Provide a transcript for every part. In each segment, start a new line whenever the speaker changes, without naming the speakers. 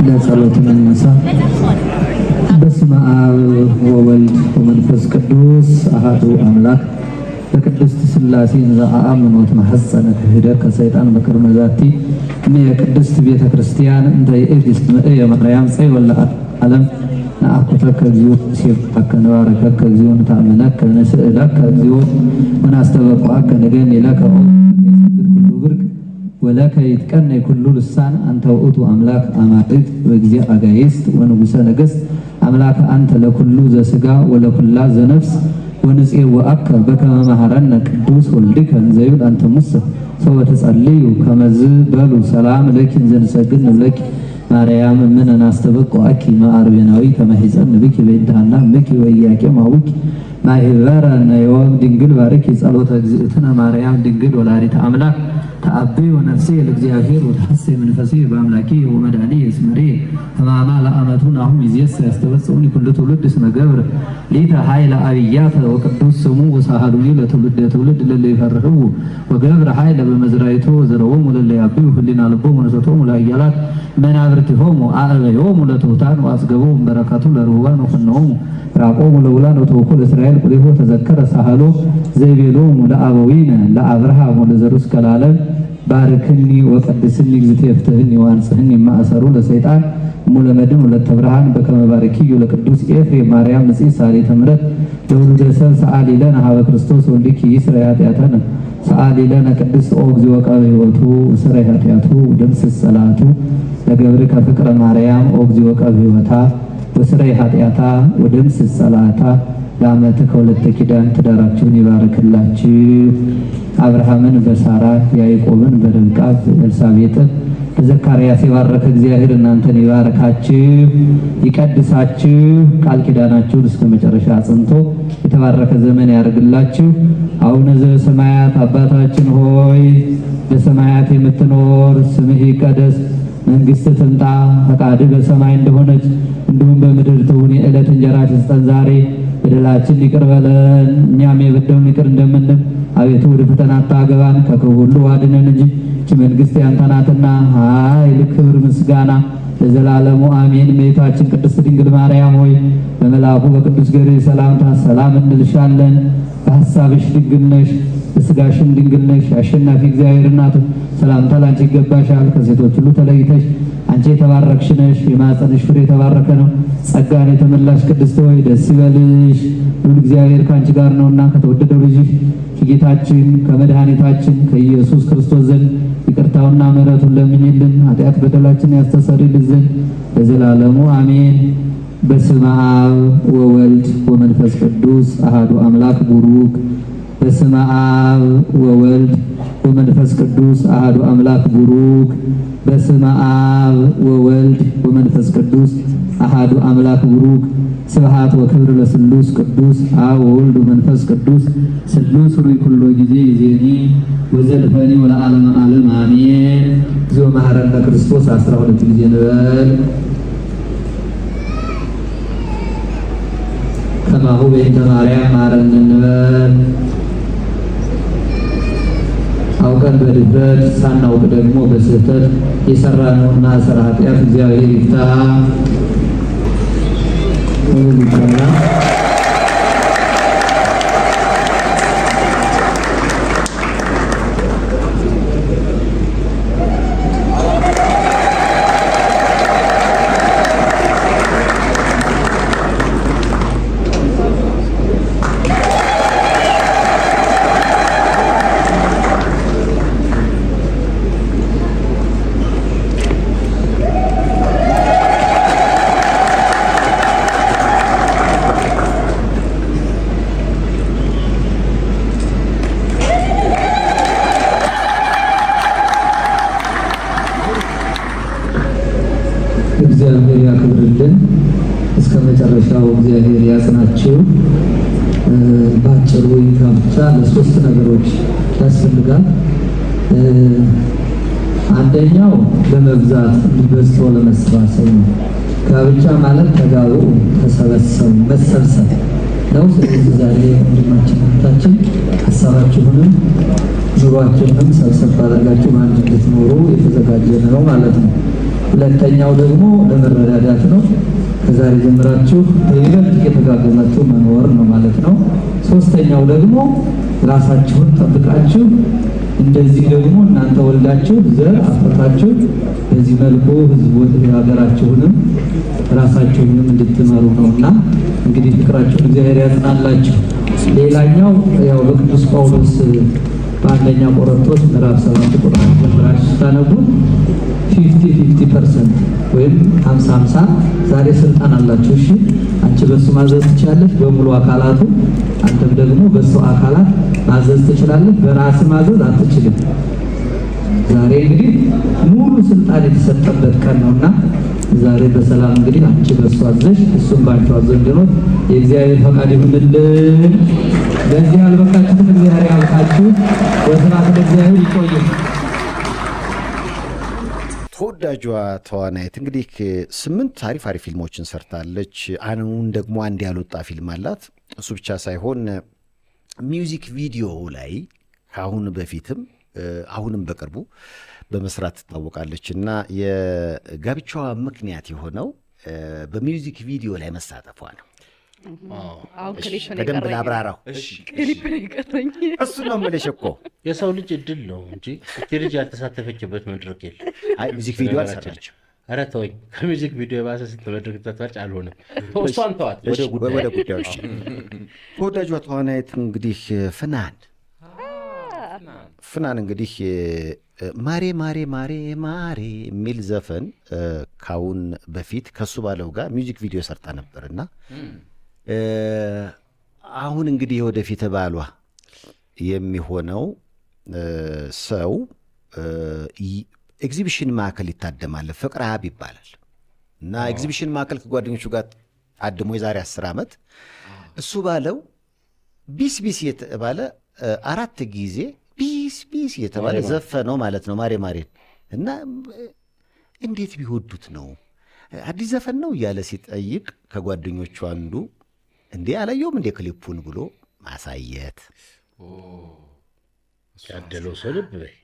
ለጸሎት እንነሳ። በስመ አብ ወወልድ ወመንፈስ ቅዱስ አሐዱ አምላክ። በቅድስት ሥላሴ ዘአአምኖ ወትመሐፀነ ክህደከ ሰይጣን በቅድመ ዛቲ እምየ ቅድስት ቤተ ክርስቲያን እንተ ይእቲ እምየ ማርያም ጽዮን ለዓለም ነአኩተከ እግዚኦ ሲብሐከ ንባርከከ እግዚኦ ንታእመነከ ንስእለከ እግዚኦ ወናስተበቍዐከ ንገኒ ለከ ይሰግድ ኩሉ ብርክ ወለከ ይትቀነይ ኩሉ ልሳን። አንተ ውእቱ አምላክ አማልክት ወእግዚእ አጋእዝት ወንጉሰ ነገሥት። አምላክ አንተ ለኩሉ ዘሥጋ ወለኩላ ዘነፍስ። ወንፄውዐከ በከመ መሐረነ ቅዱስ ወልድከ እንዘ ይብል አንተ ሙሰ ሶበ ትጸልዩ ከመዝ በሉ። ሰላም ለኪ እንዘ ንሰግድ ንብለኪ ማርያም እምነ ናስተበቍዐኪ መአርቤናዊ ከመ ሒፀን ብኪ በእንተ ሐና እምኪ ወኢያቄም አቡኪ ማህበረ ነዮም ድንግል ባርኪ ጸሎተ እግዝእትነ ማርያም ድንግል ወላዲተ አምላክ። ተአብዮ ነፍሴ ለእግዚአብሔር ወተሐሴ መንፈሴ በአምላኬ ወመድኃኒየ እስመ ርእየ ሕማማ ለአመቱ ናሁ ይእዜሰ ያስተበጽዑኒ ኩሉ ትውልድ እስመ ገብረ ሊተ ኃይለ አብያተ ወቅዱስ ስሙ ወሳሃሉኒ ለትውልደ ትውልድ ለለ ይፈርህዉ። ወገብረ ኃይለ በመዝራይቶ ዘረዎሙ ለለ ያብዩ ህሊና ልቦሙ ወነሰቶሙ ለኃያላት መናብርቲሆሙ። አዕበዮሙ ለትሑታን ወአጽገቦሙ በረከቱ ለርሁባን ወፈነዎሙ ራቆሙ ለውላን ወተወኩ ለእስራኤል ቁሊሆ። ተዘከረ ሳህሎ ዘይቤሎሙ ለአበዊነ ለአብርሃም ወለዘሩ እስከ ለዓለም። ባርክኒ ወቀድስኒ እግዝእትየ ፍትህኒ ወአንጽሕኒ ማእሰሩ ለሰይጣን እሙ ለመድን ወለተ ብርሃን በከመ ባርኪዩ ለቅዱስ ኤፍሬም። ማርያም ንጽሕት ሰዓሊተ ምሕረት ለውሉደ ሰብ ሰአሊ ለነ ሀበ ክርስቶስ ወልድኪ ይስረይ ኃጢአተነ። ሰአሊ ለነ ቅድስት ኦ እግዚኦ ቀበ ሕይወቱ ስረይ ኃጢአቱ ደምስስ ጸላቱ ለገብርከ ፍቅረ ማርያም። ኦ እግዚኦ ቀበ ሕይወታ ወስረይ ኃጢአታ ወደምስስ ጸላታ። ለዓመት ከሁለተ ኪዳን ትዳራችሁን ይባርክላችሁ። አብርሃምን በሳራ፣ ያዕቆብን በርብቃ፣ ኤልሳቤጥን በዘካርያስ የባረከ እግዚአብሔር እናንተን ይባርካችሁ፣ ይቀድሳችሁ፣ ቃል ኪዳናችሁን እስከ መጨረሻ አጽንቶ የተባረከ ዘመን ያደርግላችሁ። አቡነ ዘበሰማያት አባታችን ሆይ፣ በሰማያት የምትኖር፣ ስምህ ይቀደስ፣ መንግስትህ ትምጣ፣ ፈቃድህ በሰማይ እንደሆነች እንዲሁም በምድር ትሁን። የዕለት እንጀራችንን ስጠን ዛሬ፣ በደላችንን ይቅር በለን እኛም የበደሉንን ይቅር እንደምንል፣ አቤቱ ወደ ፈተና አታግባን፣ ከክፉ ሁሉ አድነን እንጂ መንግስት ያንተ ናትና፣ ኃይል፣ ክብር፣ ምስጋና ለዘላለሙ አሜን። እመቤታችን ቅድስት ድንግል ማርያም ሆይ፣ በመልአኩ በቅዱስ ገብርኤል ሰላምታ ሰላም እንልሻለን። በሐሳብሽ ድንግል ነሽ፣ በስጋሽም ድንግል ነሽ። አሸናፊ እግዚአብሔር እናቱ ሰላምታ ላንቺ ይገባሻል። ከሴቶች ሁሉ ተለይተሽ አንቺ የተባረክሽ ነሽ፣ የማኅፀንሽ ፍሬ የተባረከ ነው። ጸጋን የተመላሽ ቅድስት ሆይ ደስ ይበልሽ፣ ልዑል እግዚአብሔር ከአንቺ ጋር ነውና ከተወደደው ልጅሽ ከጌታችን ከመድኃኒታችን ከኢየሱስ ክርስቶስ ዘንድ ይቅርታውና ምሕረቱን ለምኝልን ኃጢአት በደላችን ያስተሰርይልን ዘንድ ለዘላለሙ አሜን። በስመ አብ ወወልድ ወመንፈስ ቅዱስ አሐዱ አምላክ ቡሩክ። በስመ አብ ወወልድ ወመንፈስ ቅዱስ አሐዱ አምላክ ቡሩክ። በስመ አብ ወወልድ ወመንፈስ ቅዱስ አሐዱ አምላክ ቡሩክ። ስብሐት ወክብር ለስሉስ ቅዱስ አብ ወወልድ ወመንፈስ ቅዱስ ስሉስ ኅሩይ ኩሎ ጊዜ ይእዜኒ ወዘልፈኒ ወለዓለመ ዓለም አሜን። እግዚኦ መሐረነ ክርስቶስ 12 ጊዜ ንበል። ከማሁ በእንተ ማርያም ማረን እንበል። አውቀን በድፍረት ሳናውቅ ደግሞ በስህተት የሰራነውን ማእሰረ ኃጢአት እግዚአብሔር ይፍታ። ይባላል። እግዚአብሔር ያክብርልን። እስከ መጨረሻው እግዚአብሔር ያጽናችሁ። ባጭሩ ጋብቻ ለሶስት ነገሮች ያስፈልጋል። አንደኛው ለመብዛት፣ እንዲበዝቶ ለመሰባሰብ ነው። ጋብቻ ማለት ተጋቡ፣ ተሰበሰቡ፣ መሰብሰብ ነው። ስለዚህ ዛሬ ወንድማችን እህታችን ሀሳባችሁንም ኑሯችሁንም ሰብሰብ አድርጋችሁ በአንድ እንድትኖሩ የተዘጋጀ ነው ማለት ነው። ሁለተኛው ደግሞ ለመረዳዳት ነው። ከዛሬ ጀምራችሁ በይበልጥ እየተጋገዛችሁ መኖር ነው ማለት ነው። ሶስተኛው ደግሞ ራሳችሁን ጠብቃችሁ እንደዚህ ደግሞ እናንተ ወልዳችሁ ዘር አፍርታችሁ በዚህ መልኩ ህዝቡ ሀገራችሁንም ራሳችሁንም እንድትመሩ ነውና እንግዲህ ፍቅራችሁን እግዚአብሔር ያጽናላችሁ። ሌላኛው ያው በቅዱስ ጳውሎስ በአንደኛ ቆሮንቶስ ምዕራፍ 7 ቁጥር ጀምራችሁ ስታነቡት 50-50% ወይም 50-50 ዛሬ ስልጣን አላችሁ። እሺ፣ አንቺ በሱ ማዘዝ ትችላለሽ በሙሉ አካላቱ፣ አንተም ደግሞ በሱ አካላት ማዘዝ ትችላለህ። በራስ ማዘዝ አትችልም። ዛሬ እንግዲህ ሙሉ ስልጣን የተሰጠበት ቀን ነውና ዛሬ በሰላም እንግዲህ አንቺ በሱ አዘሽ እሱም በአንቺ አዞ እንዲኖር የእግዚአብሔር ፈቃድ ይሁንልን። ለዚህ ያልበቃችሁትን እግዚአብሔር ያብቃችሁ። ወስብሐት ለእግዚአብሔር። ይቆይ።
ተወዳጇ ተዋናይት እንግዲህ 8 አሪፍ አሪፍ ፊልሞችን ሰርታለች። አሁን ደግሞ አንድ ያልወጣ ፊልም አላት። እሱ ብቻ ሳይሆን music video ላይ ከአሁን በፊትም አሁንም በቅርቡ በመስራት ትታወቃለች እና የጋብቻዋ ምክንያት የሆነው በ music video ላይ መሳተፏ ነው።
አሁን ክሊፕ ነው
በደንብ
የቀረኝ።
ላብራራው።
ክሊፕ ነው የቀረኝ።
እሱ ነው የምልሽ እኮ።
የሰው ልጅ እድል ነው እንጂ እቺ ልጅ ያልተሳተፈችበት መድረክ የለም።
አይ፣ music video አልሰራችም።
ኧረ ተወኝ። ከ music video የባሰ ስንት መድረክ ተሳትፋለች። አልሆነም። እሷን ተዋት። ወደ ጉዳይ።
ወደ ጉዳዮች። ተወዳጇ ተዋናይት እንግዲህ ፍናን፣ ፍናን እንግዲህ ማሬ ማሬ ማሬ ማሬ የሚል ዘፈን ካሁን በፊት ከሱ ባለው ጋር music video ሰርታ ነበርና አሁን እንግዲህ ወደፊት ባሏ የሚሆነው ሰው ኤግዚቢሽን ማዕከል ይታደማል። ፍቅረ አብ ይባላል እና ኤግዚቢሽን ማዕከል ከጓደኞቹ ጋር ታድሞ የዛሬ 10 ዓመት እሱ ባለው ቢስ ቢስ የተባለ አራት ጊዜ ቢስ ቢስ የተባለ ዘፈነው ማለት ነው ማሬ ማሬን። እና እንዴት ቢወዱት ነው፣ አዲስ ዘፈን ነው እያለ ሲጠይቅ ከጓደኞቹ አንዱ እንዴ አላየውም እንዴ ክሊፑን ብሎ ማሳየት።
ያደለው ሰው ልብ በይ።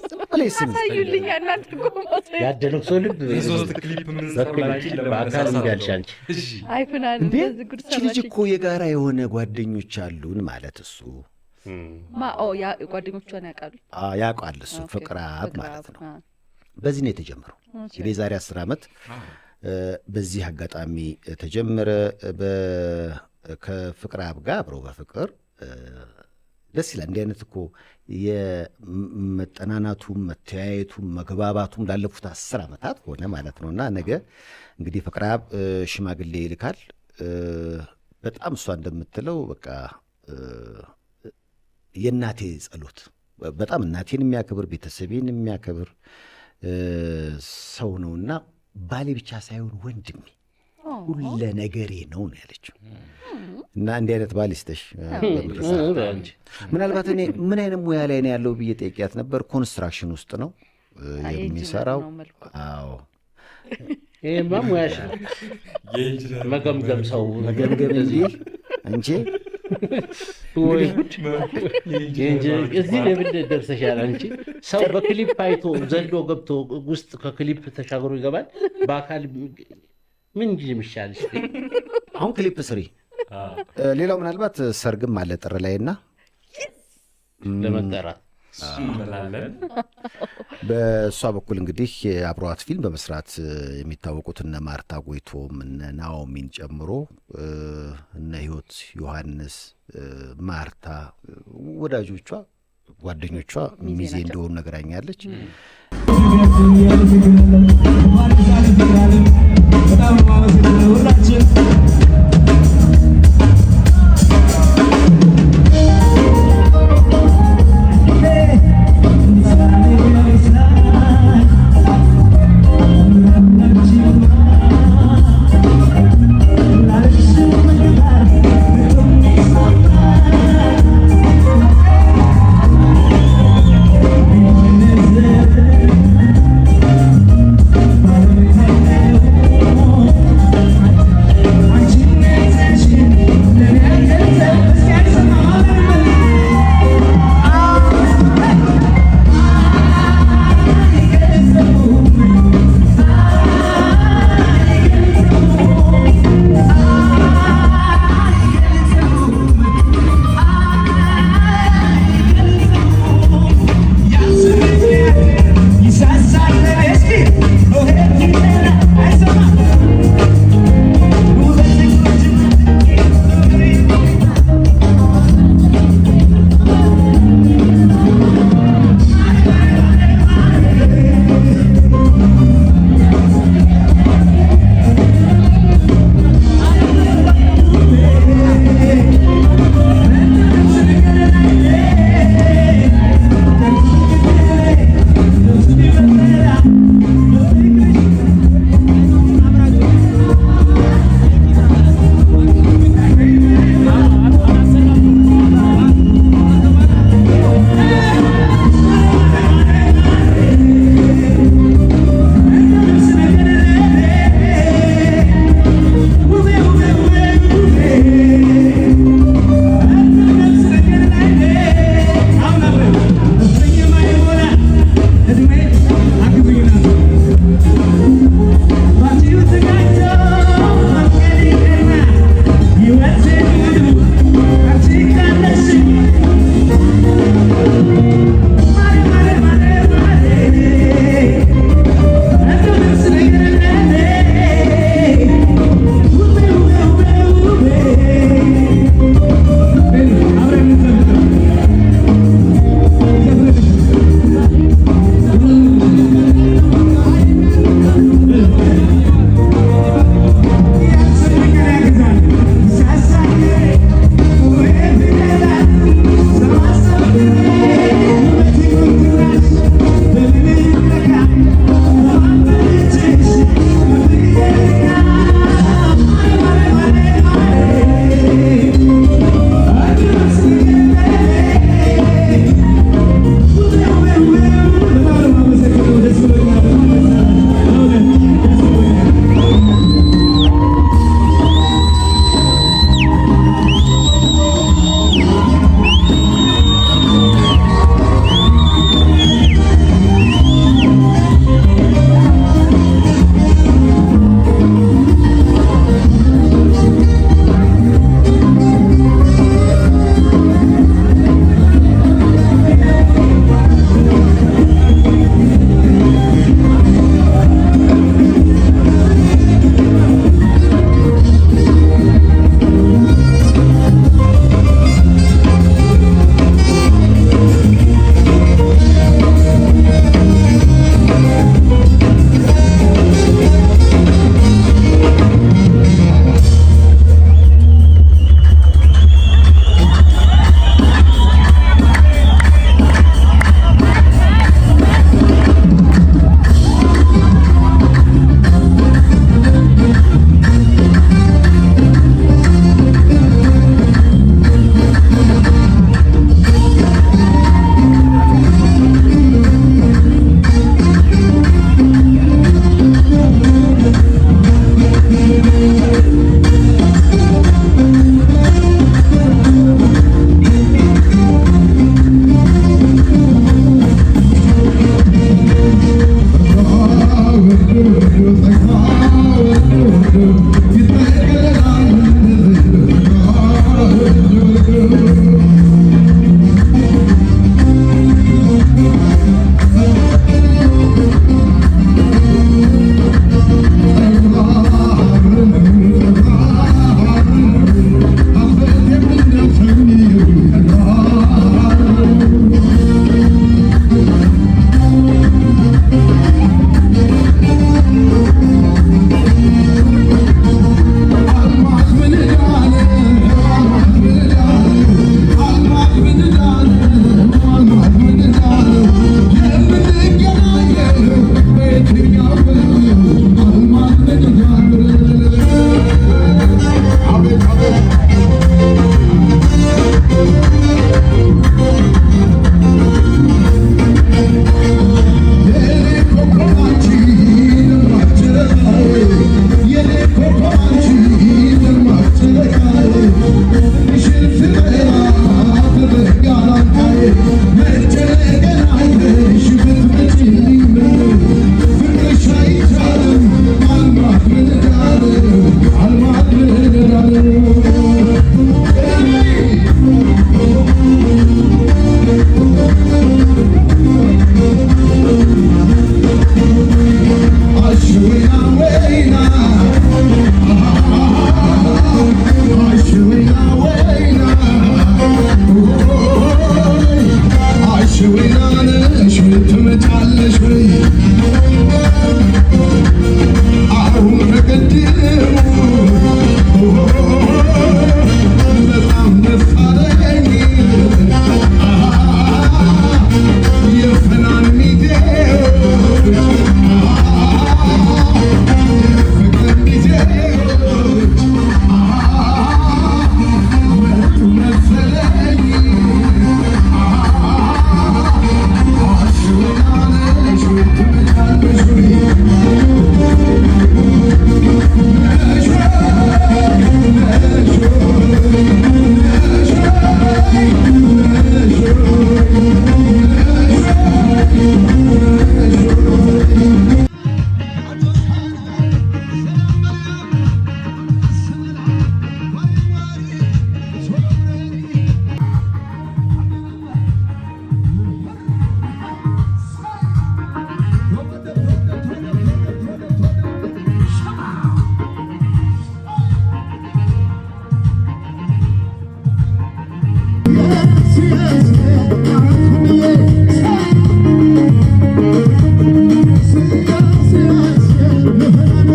ዝም ብለሽ ስሚ።
አሳዩልኝ እናንተ እኮ ማሳየት።
ያደለው ሰው ልብ በይ።
የሶስት ክሊፕ የምንሰራው ላንቺ
በአካል
ለማነሳሳት
እምቢ አልሽ
ነው።
አንቺ።
አይ ፍናን
እንዴ
እንደዚህ ጉድ
እቺ ልጅ
ሰራችኝ።
እኮ የጋራ የሆነ ጓደኞች አሉን ማለት እሱ
ማ ኦ ያ ጓደኞቿን ያውቃሉ።
ያውቃል እሱ። ፍቅረ አብ
ፍቅረ
ማለት
አብ፣
ነው። በዚህ ነው የተጀመረው። እንግዲህ የዛሬ 10 ዓመት በዚህ አጋጣሚ ተጀመረ። ከፍቅረ አብ ጋር አብረው በፍቅር ደስ ይላል። እንዲህ አይነት እኮ የመጠናናቱም መተያየቱም መግባባቱም ላለፉት 10 ዓመታት ሆነ ማለት ነው። እና ነገ እንግዲህ ፍቅረ አብ ሽማግሌ ይልካል። በጣም እሷ እንደምትለው በቃ የእናቴ ጸሎት፣ በጣም እናቴን የሚያከብር፣ ቤተሰቤን የሚያከብር ሰው ነውና ባሌ ብቻ ሳይሆን ወንድሜ፣ ሁለ ነገሬ ነው ነው ያለችው። እና እንዲህ አይነት ባል ይስጥሽ።
አንቺ።
ምናልባት እኔ ምን አይነት ሙያ ላይ ነው ያለው ብዬ ጠይቂያት ነበር። Construction ውስጥ ነው
የኢንጂነር
የሚሰራው።
ነው መልኩ።
አዎ።
ይሄማ ሙያሽ ነው።
የኢንጂነር
መገምገም ሰው
መገምገም እንጂ እንጂ።
ወይ ጉድ! እዚህ level ደርሰሻል አንቺ። ሰው በክሊፕ አይቶ ዘሎ ገብቶ ውስጥ ከክሊፕ ተሻግሮ ይገባል። በአካል ምን እንጂ የሚሻልሽ?
አሁን ክሊፕ ስሪ። ሌላው ምናልባት ሰርግም አለ ጥር ላይ እና
ለመጠራት
እንላለን።
በእሷ በኩል እንግዲህ አብረዋት ፊልም በመስራት የሚታወቁት እነ ማርታ ጎይቶም፣ እነ ናኦሚን ጨምሮ እነ ህይወት ዮሐንስ፣ ማርታ ወዳጆቿ፣ ጓደኞቿ ሚዜ እንደሆኑ ነግራኛለች።
በጣም ነው የማመሰግነው ሁላችን።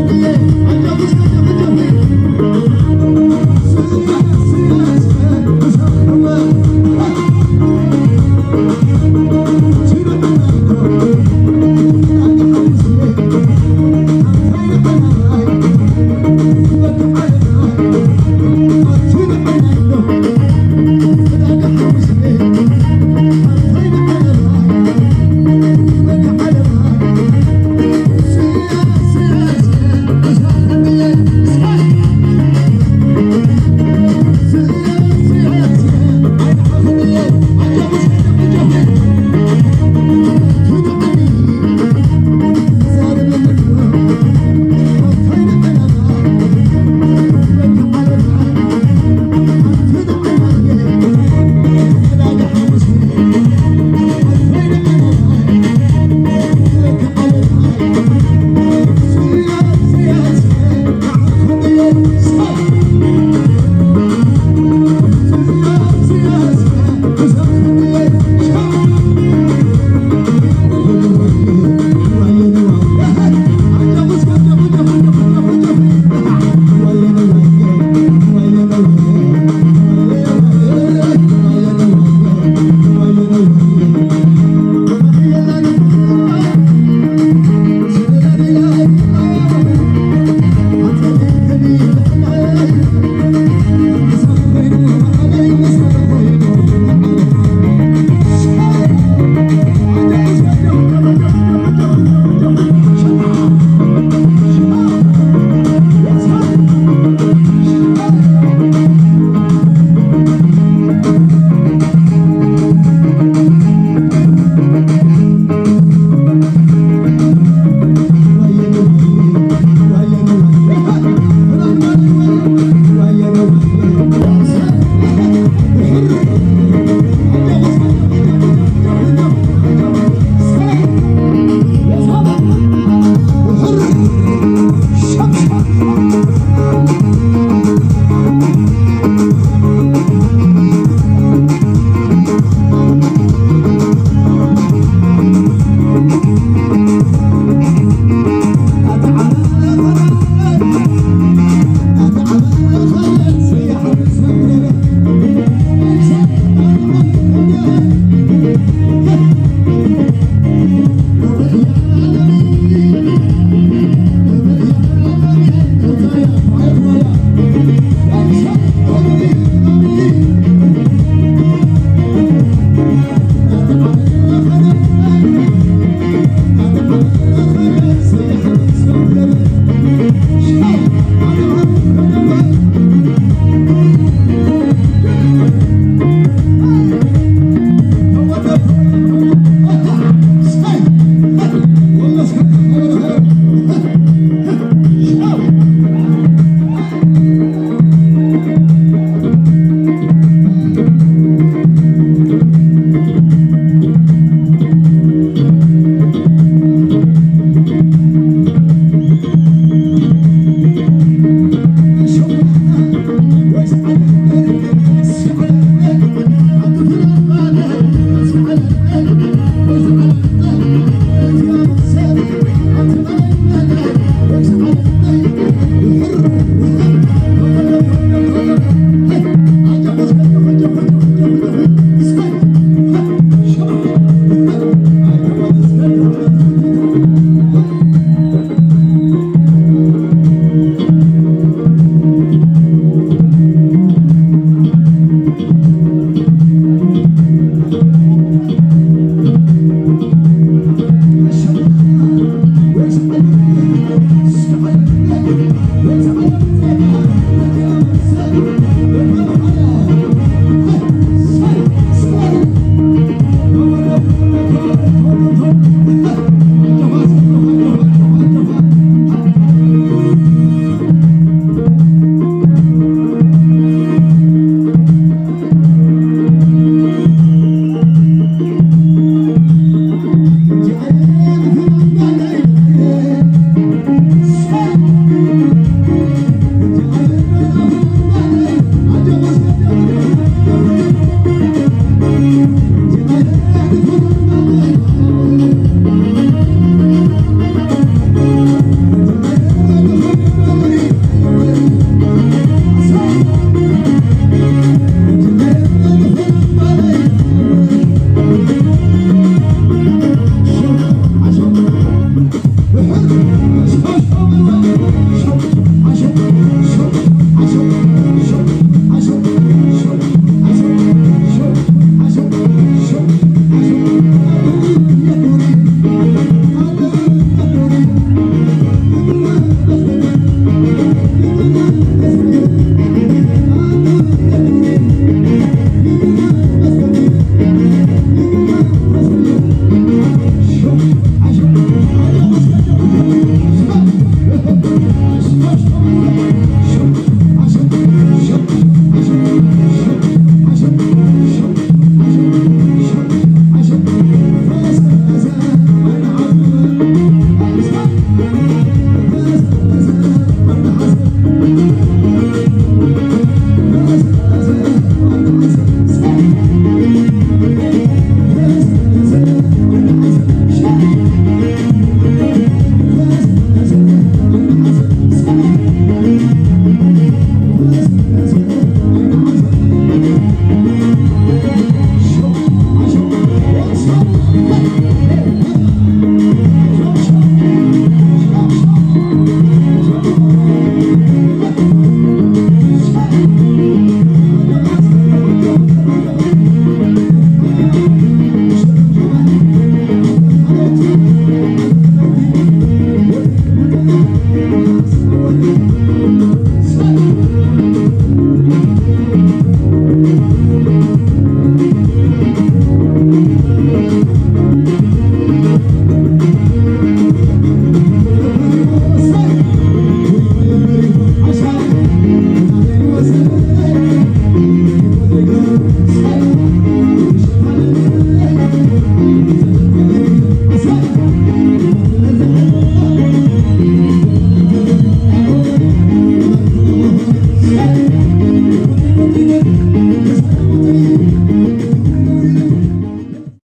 Yeah.